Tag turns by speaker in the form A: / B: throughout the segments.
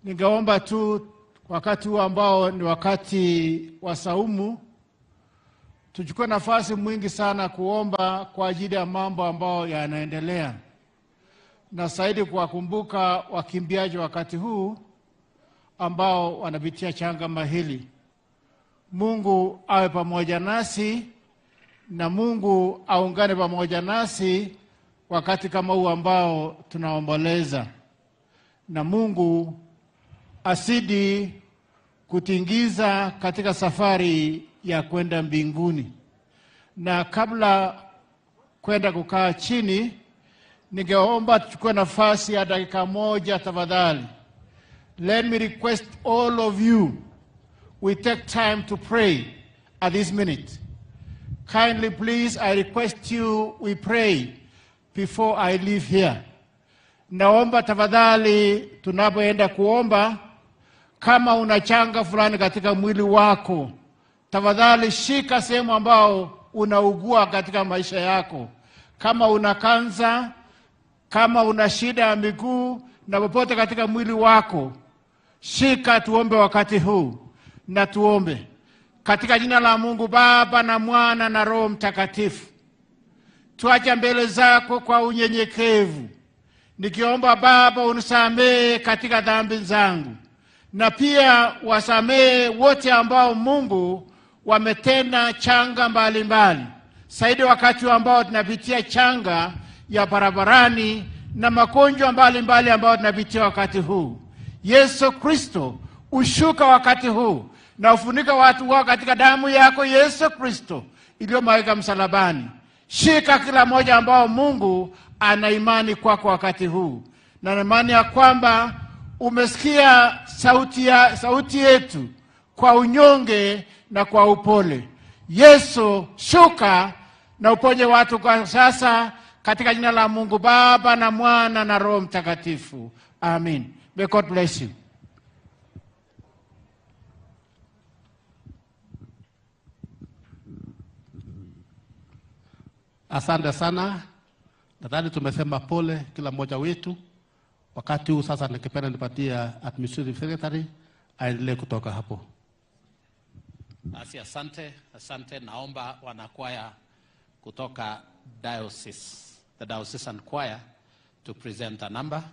A: Ningeomba tu wakati huu ambao ni wakati wa saumu, tuchukue nafasi mwingi sana kuomba kwa ajili ya mambo ambayo yanaendelea, na zaidi kuwakumbuka wakimbiaji wakati huu ambao wanapitia changama hili. Mungu awe pamoja nasi na Mungu aungane pamoja nasi wakati kama huu ambao tunaomboleza, na Mungu asidi kutingiza katika safari ya kwenda mbinguni. Na kabla kwenda kukaa chini, ningeomba tuchukue nafasi ya dakika moja tafadhali. Let me request all of you, we take time to pray at this minute. Kindly please, I request you, we pray before I leave here. Naomba tafadhali tunapoenda kuomba, kama una changa fulani katika mwili wako, tafadhali shika sehemu ambao unaugua katika maisha yako. Kama una kansa, kama una shida ya miguu na popote katika mwili wako, shika, tuombe wakati huu. Na tuombe katika jina la Mungu Baba na Mwana na Roho Mtakatifu. Tuacha mbele zako kwa unyenyekevu, nikiomba Baba unisamee katika dhambi zangu, na pia wasamee wote ambao Mungu wametenda changa mbalimbali, zaidi wakati ambao tunapitia changa ya barabarani na magonjwa mbalimbali ambayo tunapitia wakati huu. Yesu Kristo, ushuka wakati huu na ufunika watu wao katika damu yako Yesu Kristo iliyomwagika msalabani. Shika kila mmoja ambao Mungu ana imani kwako wakati huu, na imani ya kwamba umesikia sauti yetu kwa unyonge na kwa upole. Yesu, shuka na uponye watu kwa sasa, katika jina la Mungu Baba na Mwana na Roho Mtakatifu. Amen. May God bless you.
B: Asante sana. Nadhani tumesema pole kila mmoja wetu. Wakati huu sasa nikipenda nipatie Administrative Secretary aendelee kutoka hapo.
C: Basi asante, asante. Naomba wanakwaya kutoka diocese, the diocesan choir, to present a number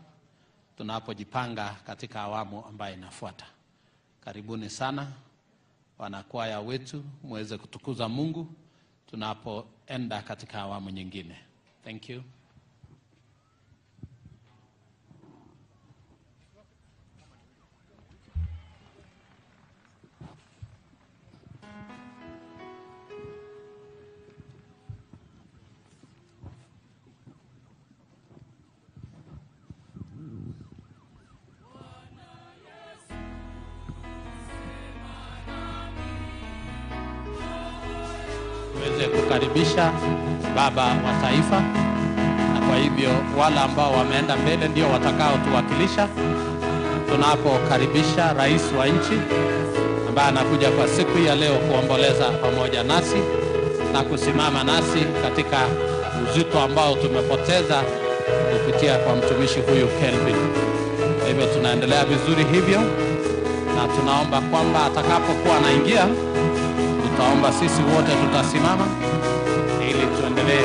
C: tunapojipanga katika awamu ambayo inafuata. Karibuni sana wanakwaya wetu, muweze kutukuza Mungu tunapoenda katika awamu nyingine. Thank you. Kukaribisha baba wa taifa, na kwa hivyo wale ambao wameenda mbele ndio watakaotuwakilisha tunapokaribisha rais wa nchi ambaye anakuja kwa siku ya leo kuomboleza pamoja nasi na kusimama nasi katika uzito ambao tumepoteza kupitia kwa mtumishi huyu Kelvin. Kwa hivyo tunaendelea vizuri hivyo, na tunaomba kwamba atakapokuwa anaingia, tutaomba sisi wote tutasimama ili tuendelee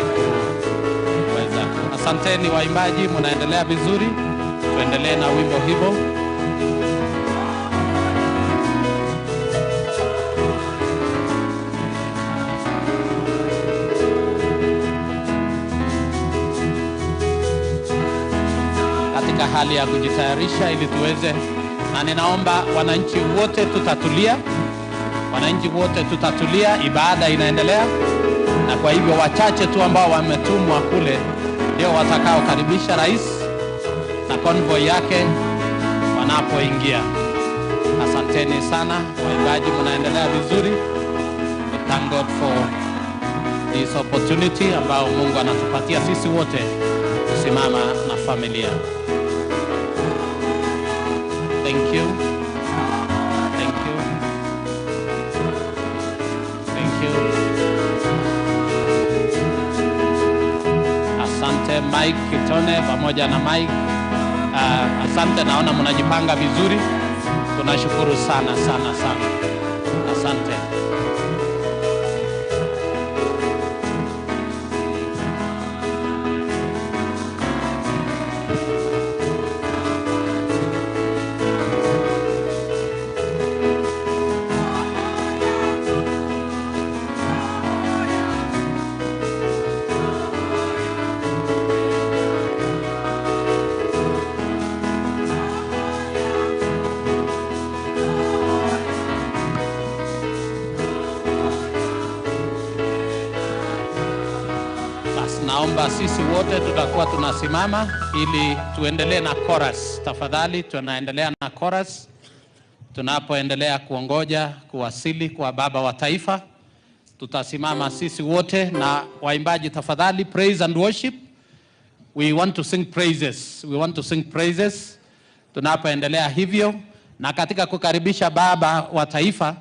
C: kuweza. Asanteni waimbaji, mnaendelea vizuri, tuendelee na wimbo hivyo. Katika hali ya kujitayarisha ili tuweze, na ninaomba wananchi wote tutatulia. Wananchi wote tutatulia, ibada inaendelea, na kwa hivyo wachache tu ambao wametumwa kule ndio watakaokaribisha rais na convoy yake wanapoingia. Asanteni sana waimbaji, mnaendelea vizuri. We thank God for this opportunity ambao Mungu anatupatia sisi wote kusimama na familia. Thank you. Thank you. Thank you. Asante Mike Kitone pamoja na Mike Asante, naona mnajipanga vizuri. Tunashukuru sana sana sana. Asante. Naomba sisi wote tutakuwa tunasimama ili tuendelee na chorus. Tafadhali tunaendelea na chorus. Tunapoendelea kuongoja kuwasili kwa baba wa taifa, tutasimama sisi wote na waimbaji tafadhali, praise and worship. We want to sing praises. We want to sing praises. Tunapoendelea hivyo na katika kukaribisha baba wa taifa,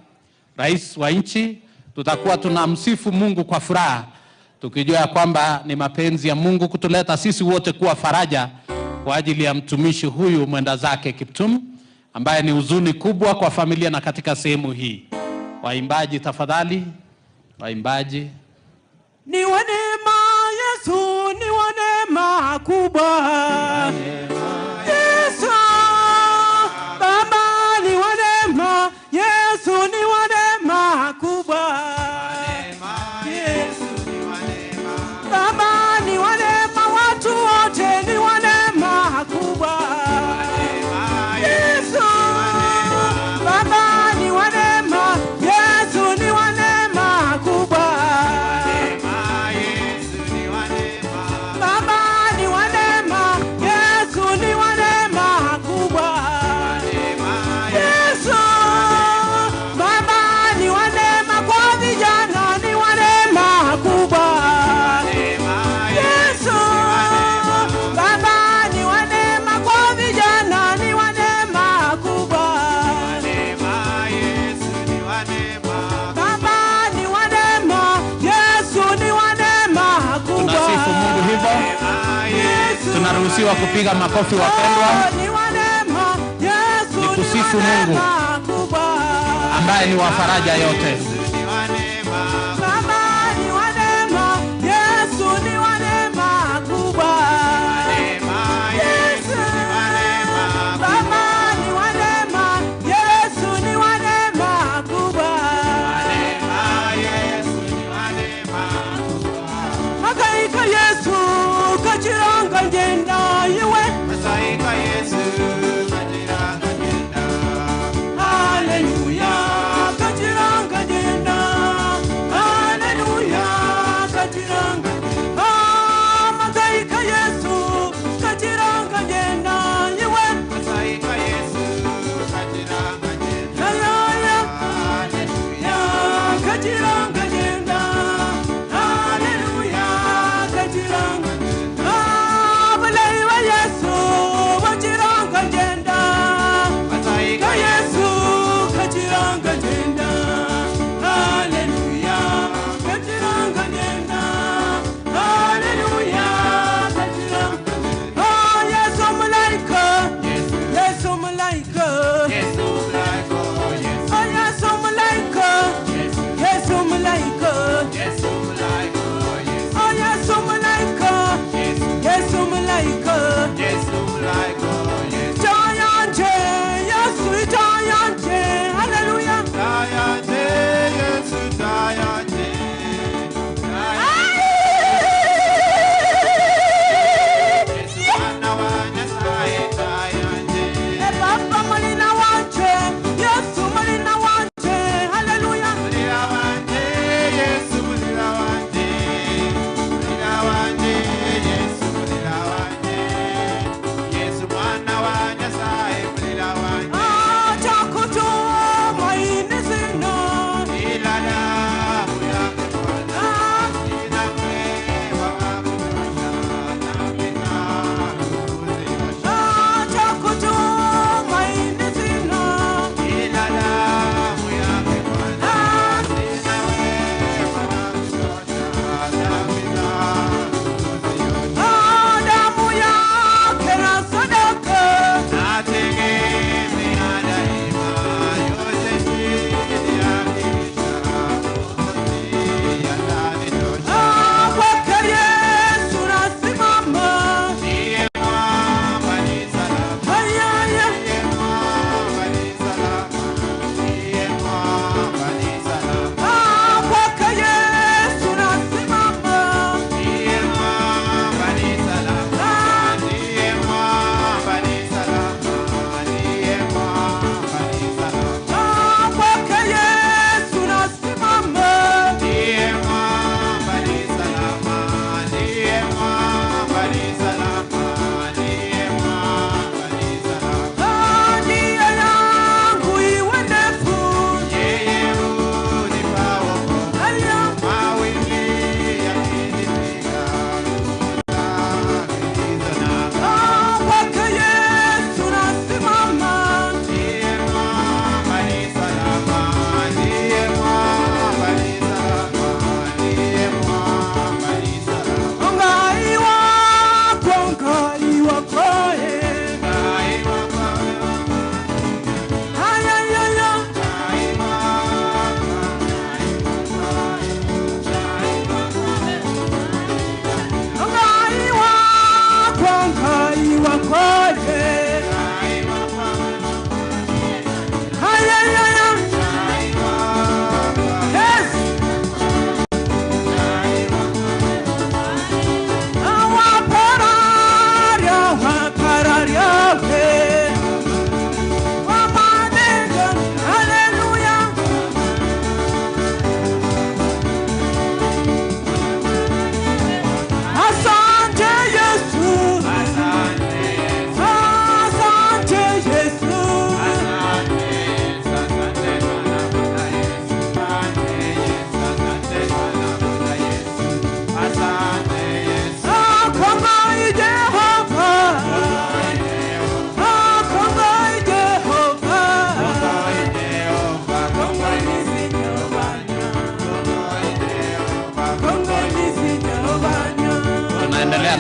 C: rais wa nchi, tutakuwa tunamsifu Mungu kwa furaha, tukijua kwamba ni mapenzi ya Mungu kutuleta sisi wote kuwa faraja kwa ajili ya mtumishi huyu mwenda zake Kiptum, ambaye ni huzuni kubwa kwa familia na katika sehemu hii. Waimbaji tafadhali, waimbaji.
D: Ni wa neema Yesu, ni wa neema kubwa. Yesu Baba ni wa neema, Yesu ni wa neema kubwa. Baba ni wa neema, watu wote ni wa neema kubwa. Yesu Baba ni wa neema, Yesu ni wa neema kubwa. Baba ni wa neema, Yesu ni wa neema kubwa. Yesu Baba ni wa neema, kwa vijana ni wa neema kubwa. Yesu Baba ni wa neema, kwa vijana ni wa neema kubwa. Baba ni wa neema, Yesu ni wa neema kubwa.
C: Tunasifu Mungu hivyo. Tunaruhusiwa kupiga makofi wapendwa.
D: Ni wa neema, Yesu
C: Ni kusifu Mungu ambaye ni wa faraja yote.
D: Baba ni wa neema, Yesu ni wa neema kubwa. Yesu Baba ni wa neema, Yesu ni wa neema kubwa. Makaika Yesu kachiranga njenda iwe. Haleluya kachiranga njenda.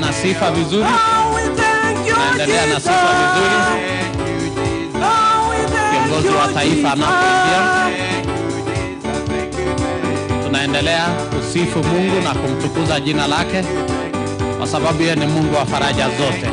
C: na sifa vizuri. Tunaendelea na sifa vizuri. Kiongozi wa taifa anapoingia, tunaendelea kusifu Mungu na kumtukuza jina lake, kwa sababu yeye ni Mungu wa faraja zote.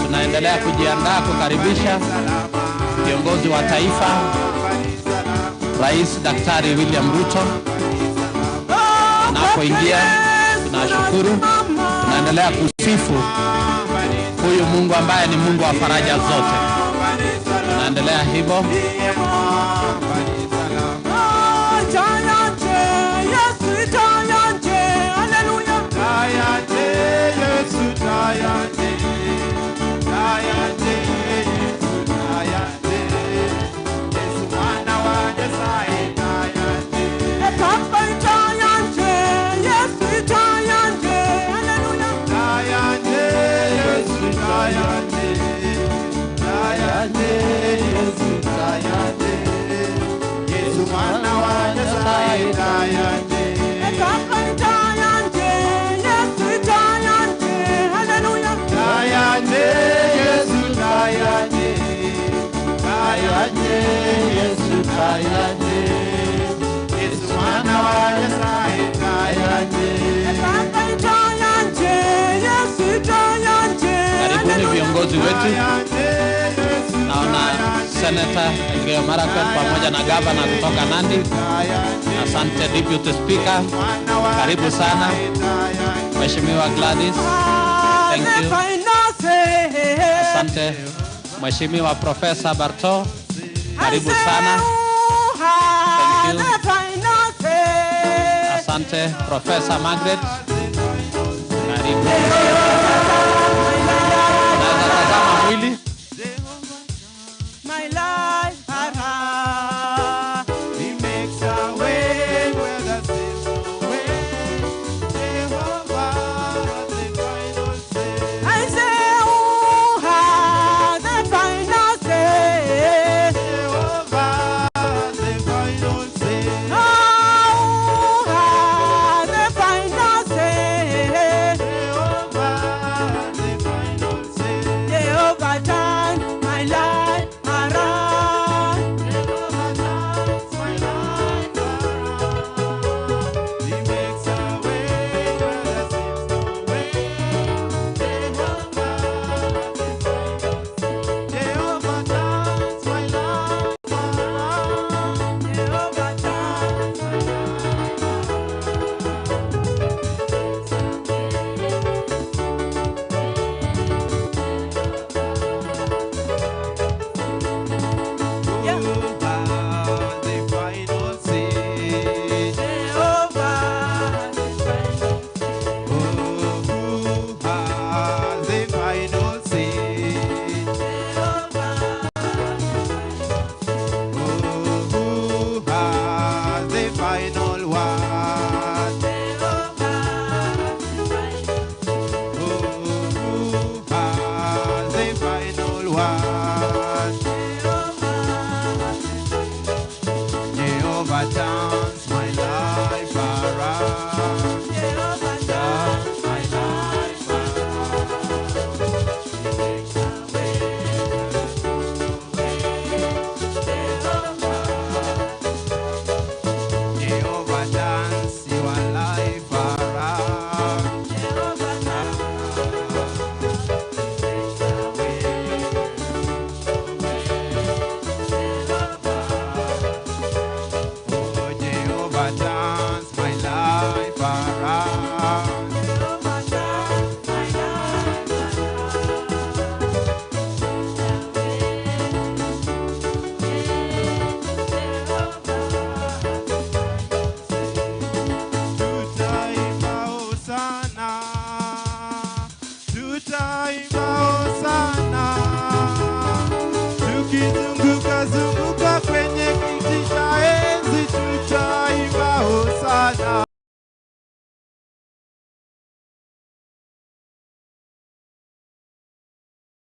C: Tunaendelea kujiandaa kukaribisha kiongozi wa taifa, Rais Daktari William Ruto. Anapoingia tunashukuru, tunaendelea kusifu huyu Mungu ambaye ni Mungu wa faraja zote. Tunaendelea hivyo. Karibuni viongozi wetu. Naona Senator Elgeyo Marakwet pamoja na gavana kutoka Nandi. Asante Deputy Speaker, karibu sana Mheshimiwa Gladys. Thank you. Asante Mheshimiwa Professor Barto, karibu sana. Thank you. Asante Professor Margaret, karibu. Naweza tazama mwili.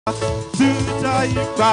D: Tutaimba.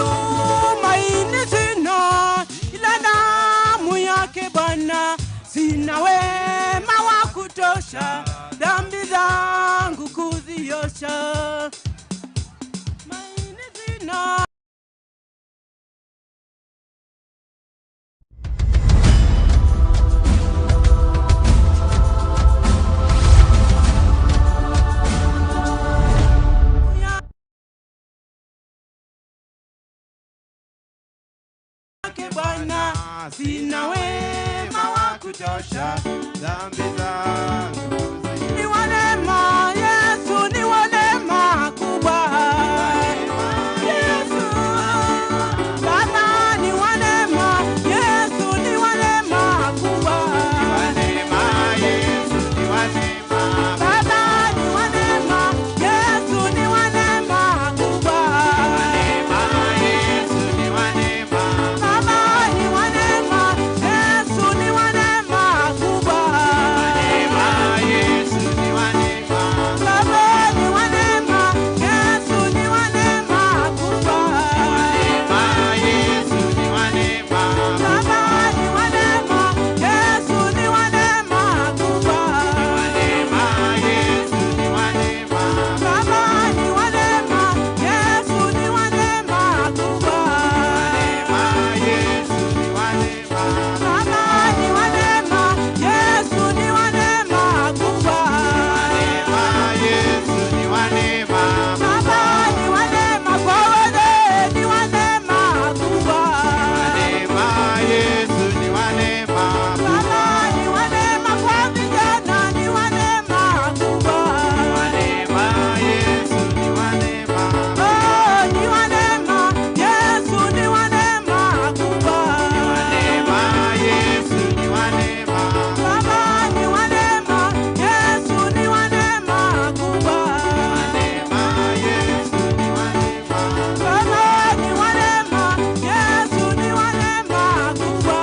E: Tumaini sina ila damu yake Bwana, sina wema wa kutosha dhambi zangu kuziosha. Tumaini sina. Yake Bwana, sina wema wa kutosha
D: Dhambi zangu
E: ni wa neema, Yesu ni wa neema kubwa. Yesu Baba ni wa neema, Yesu ni wa neema kubwa.
D: Neema, Yesu ni wa neema.
E: Baba ni wa neema, Yesu ni wa neema kubwa.
D: Neema, Yesu ni wa neema.
E: Baba ni wa neema, Yesu ni wa neema kubwa.
D: Neema, Yesu ni wa neema.
E: Baba ni wa neema, Yesu ni wa neema kubwa.
D: Neema, Yesu ni wa neema.
E: Baba ni wa neema, Yesu ni wa neema kubwa.
D: Neema, Yesu ni wa neema.
E: Baba ni wa neema, Yesu ni wa neema kubwa.
D: Neema, Yesu ni wa neema.
E: Baba ni wa neema, Yesu ni wa neema kubwa.
D: Neema, Yesu ni wa neema.
E: Baba ni wa neema kwa wote, ni wa neema kubwa.
D: Neema, Yesu ni wa neema.
E: Baba ni wa neema kwa vijana, ni wa neema kubwa.
D: Neema, Yesu ni wa neema.
E: Oh, ni wa neema, Yesu ni wa neema kubwa.
D: Neema, Yesu ni wa neema.
E: Baba ni wa neema, Yesu ni wa neema kubwa.
D: Neema, Yesu ni wa neema.
E: Baba ni wa neema, Yesu ni wa neema kubwa.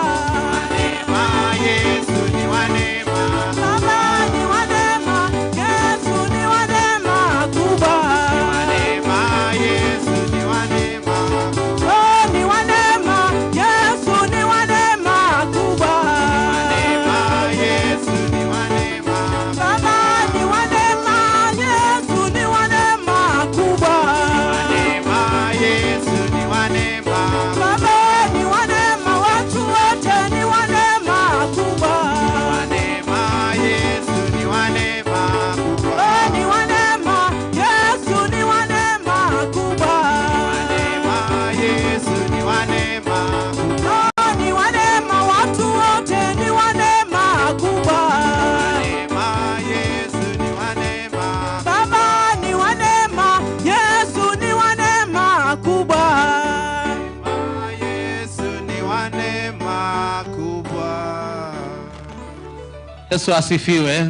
D: Neema, Yesu ni wa neema.
E: Baba ni wa neema, Yesu ni wa neema kubwa.
D: Neema, Yesu ni wa neema.
E: Oh, ni wa neema, Yesu ni wa neema kubwa.
D: Neema, Yesu ni wa neema.
E: Baba ni wa neema, Yesu ni wa neema kubwa.
D: Neema, Yesu ni wa neema.
E: Baba ni wa neema, watu wote ni wa neema kubwa.
D: Neema, Yesu ni wa neema.
E: Oh, ni wa neema, Yesu ni wa neema kubwa.
D: Neema, Yesu ni wa neema.
E: Oh, ni wa neema, watu wote ni wa neema kubwa.
D: Neema, Yesu ni wa neema.
E: Baba ni wa neema, Yesu ni wa neema kubwa.
D: Neema, Yesu ni wa neema kubwa.
C: Yesu asifiwe.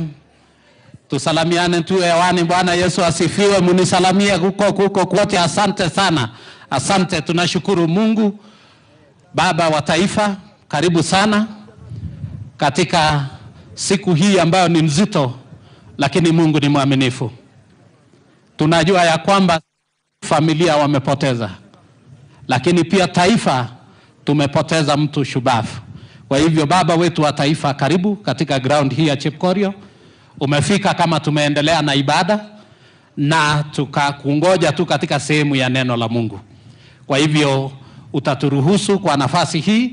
C: Tusalamiane tu hewani. Bwana Yesu asifiwe. Munisalamie huko huko kote. Asante sana, asante. Tunashukuru Mungu Baba wa taifa, karibu sana katika siku hii ambayo ni nzito, lakini Mungu ni mwaminifu. Tunajua ya kwamba familia wamepoteza, lakini pia taifa tumepoteza mtu shubavu. Kwa hivyo baba wetu wa taifa, karibu katika ground hii ya Chepkorio. Umefika kama tumeendelea na ibada na tukakungoja tu katika sehemu ya neno la Mungu. Kwa hivyo utaturuhusu kwa nafasi hii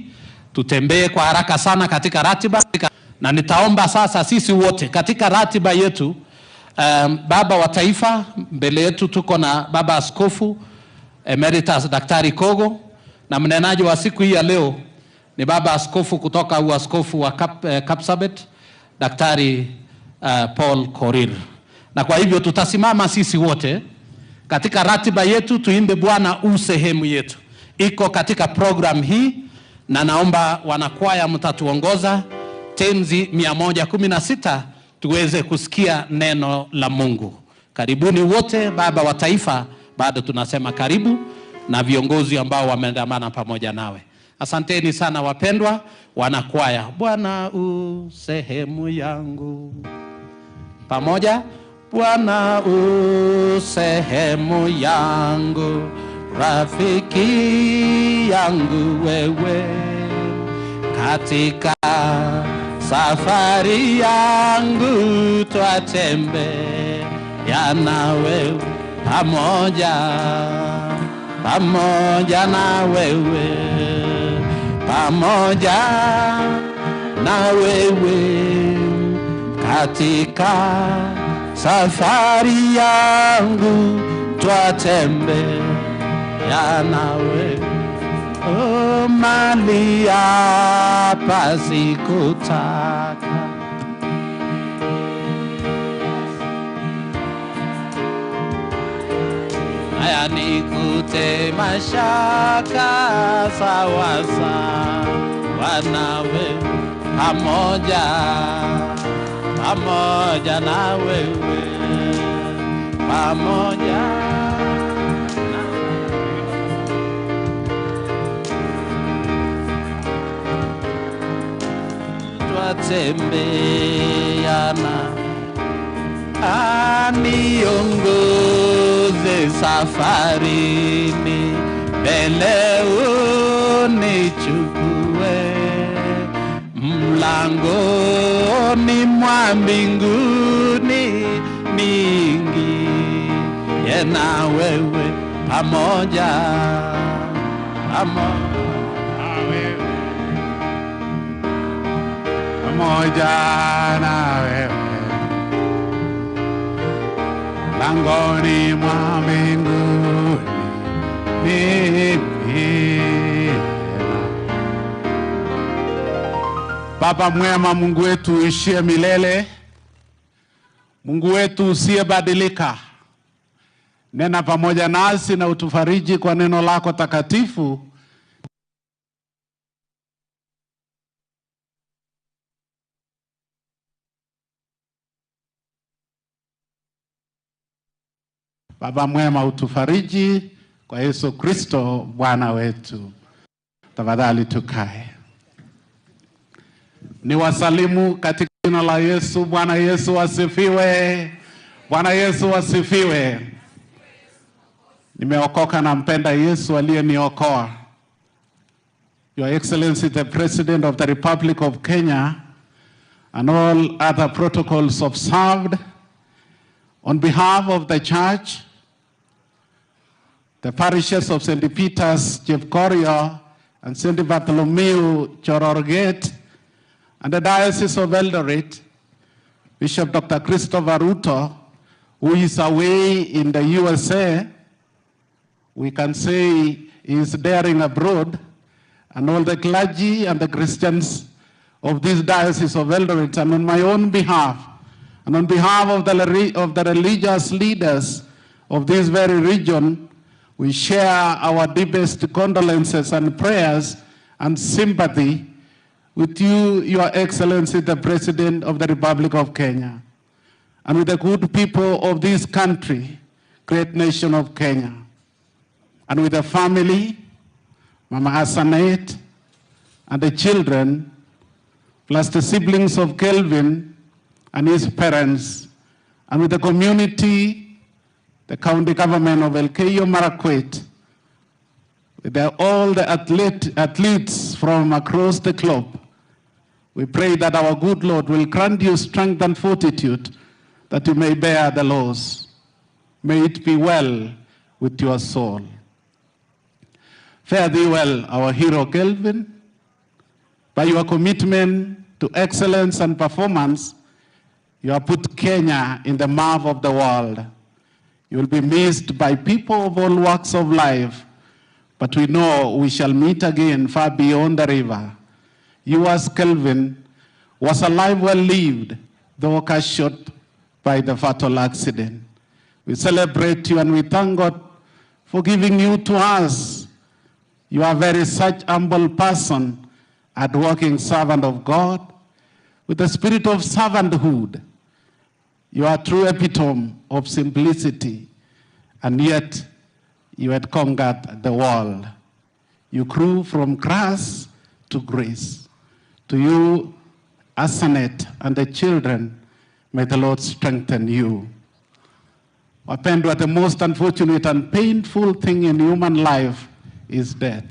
C: tutembee kwa haraka sana katika ratiba, na nitaomba sasa sisi wote katika ratiba yetu. Baba wa taifa mbele yetu tuko na baba askofu Emeritus Daktari Kogo, na mnenaji wa siku hii ya leo ni baba askofu kutoka uaskofu wa Kapsabet, Daktari Paul Korir. Na kwa hivyo tutasimama sisi wote katika ratiba yetu tuimbe Bwana u sehemu yetu. Iko katika program hii, na naomba wanakwaya mtatuongoza tenzi 116 tuweze kusikia neno la Mungu. Karibuni wote, baba wa taifa, bado tunasema karibu, na viongozi ambao wameandamana pamoja nawe. Asanteni sana wapendwa wanakwaya. Bwana u sehemu yangu. Pamoja, Bwana u sehemu yangu, rafiki yangu wewe, katika safari yangu twatembea na wewe, pamoja, pamoja na wewe, pamoja na wewe, katika safari yangu twatembea na wewe. Oh, mali hapa sikutaka, haya nikute mashaka, sawa sawa nawe, pamoja, pamoja na wewe, pamoja. Twatembeana, aniongoze safarini, mbele unichukue mlangoni mwa mbinguni, niingie na wewe, pamoja, pamoja
F: pamoja na wewe, langoni mwa mbinguni niingie. Baba mwema, Mungu wetu uishie milele, Mungu wetu usiyebadilika, nena pamoja nasi na utufariji kwa neno lako takatifu. Baba mwema, utufariji kwa Yesu Kristo Bwana wetu. Tafadhali tukae. Niwasalimu katika jina la Yesu. Bwana Yesu asifiwe. Bwana Yesu asifiwe. Nimeokoka na mpenda Yesu aliyeniokoa. Your Excellency the President of the Republic of Kenya and all other protocols observed, on behalf of the Church, the parishes of St. Peter's, Chepkorio, and St. Bartholomew, Chororgate, and the Diocese of Eldoret, Bishop Dr. Christopher Ruto, who is away in the USA, we can say he is daring abroad, and all the clergy and the Christians of this Diocese of Eldoret, and on my own behalf, and on behalf of the religious leaders of this very region, we share our deepest condolences and prayers and sympathy with you, Your Excellency, the President of the Republic of Kenya, and with the good people of this country, great nation of Kenya, and with the family, Mama Asanate, and the children, plus the siblings of Kelvin and his parents, and with the community, the county government of Elgeyo Marakwet, with all the athletes from across the globe. We pray that our good Lord will grant you strength and fortitude that you may bear the loss. May it be well with your soul. Fare thee well, our hero Kelvin. By your commitment to excellence and performance, you have put Kenya in the mouth of the world. You will be missed by people of all walks of life, but we know we shall meet again far beyond the river. Yours, Kelvin, was a life well lived, though cut short by the fatal accident. We celebrate you and we thank God for giving you to us. You are very such humble person, hardworking servant of God, with the spirit of servanthood. You are true epitome of simplicity, and yet you had conquered the world. You grew from grass to grace. To you, Asenet and the children, may the Lord strengthen you. Wapendwa, the most unfortunate and painful thing in human life is death.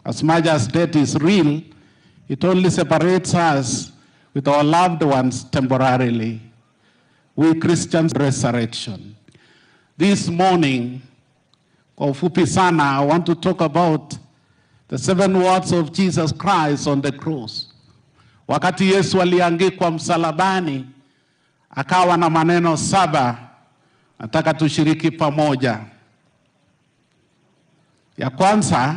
F: As much as death is real, it only separates us with our loved ones temporarily. We Christians, resurrection. This morning, kwa ufupi sana, I want to talk about the seven words of Jesus Christ on the cross. Wakati Yesu aliangikwa msalabani, akawa na maneno saba. Nataka tushiriki pamoja. Ya kwanza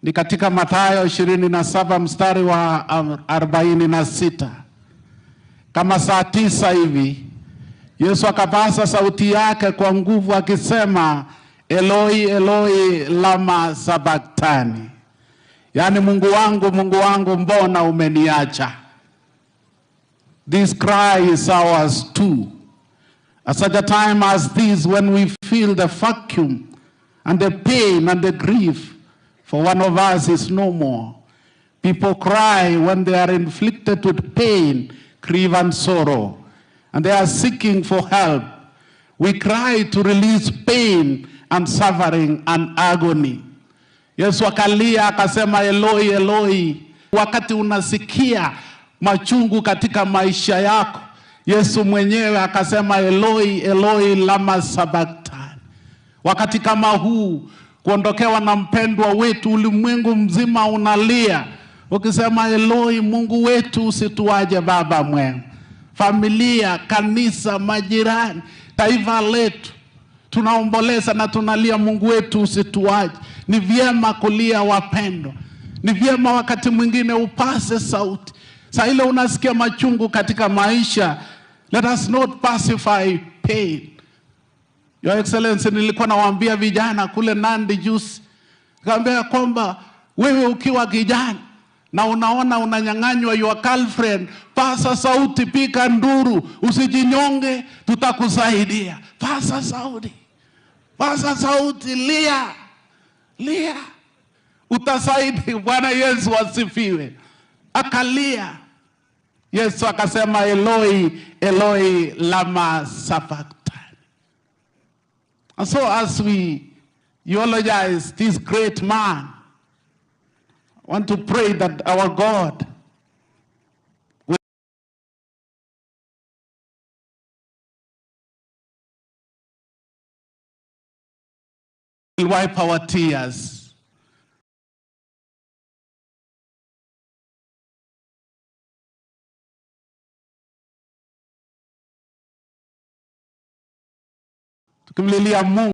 F: ni katika Mathayo 27 mstari wa 46. Kama saa 9 hivi, Yesu akapaza sauti yake kwa nguvu akisema, Eloi, Eloi, lama sabachthani. Yaani, Mungu wangu, Mungu wangu, mbona umeniacha? This cry is ours too. At such a time as this, when we feel the vacuum and the pain and the grief, for one of us is no more. People cry when they are inflicted with pain, grief, and sorrow, and they are seeking for help. We cry to release pain and suffering and agony. Yesu akalia akasema, Eloi, Eloi. Wakati unasikia machungu katika maisha yako, Yesu mwenyewe akasema, Eloi, Eloi, lama sabachthani. Wakati kama huu, kuondokewa na mpendwa wetu, ulimwengu mzima unalia ukisema, Eloi, Mungu wetu, usituache Baba mwema. Familia, kanisa, majirani, taifa letu tunaomboleza na tunalia, Mungu wetu usituache. Ni vyema kulia wapendwa, ni vyema wakati mwingine upase sauti. Saa ile unasikia machungu katika maisha, let us not pacify pain. Your Excellency, nilikuwa nawaambia vijana kule Nandi juzi, nikamwambia kwamba wewe ukiwa kijana na unaona unanyang'anywa your girlfriend, pasa sauti, pika nduru, usijinyonge, tutakusaidia. Pasa sauti, pasa sauti, lia, lia, utasaidia. Bwana Yesu asifiwe. Akalia. Yesu akasema, Eloi, Eloi, lama sabachthani. And so as we eulogize this great man, I want to pray that our God will wipe our tears. Tukimlilia Mungu.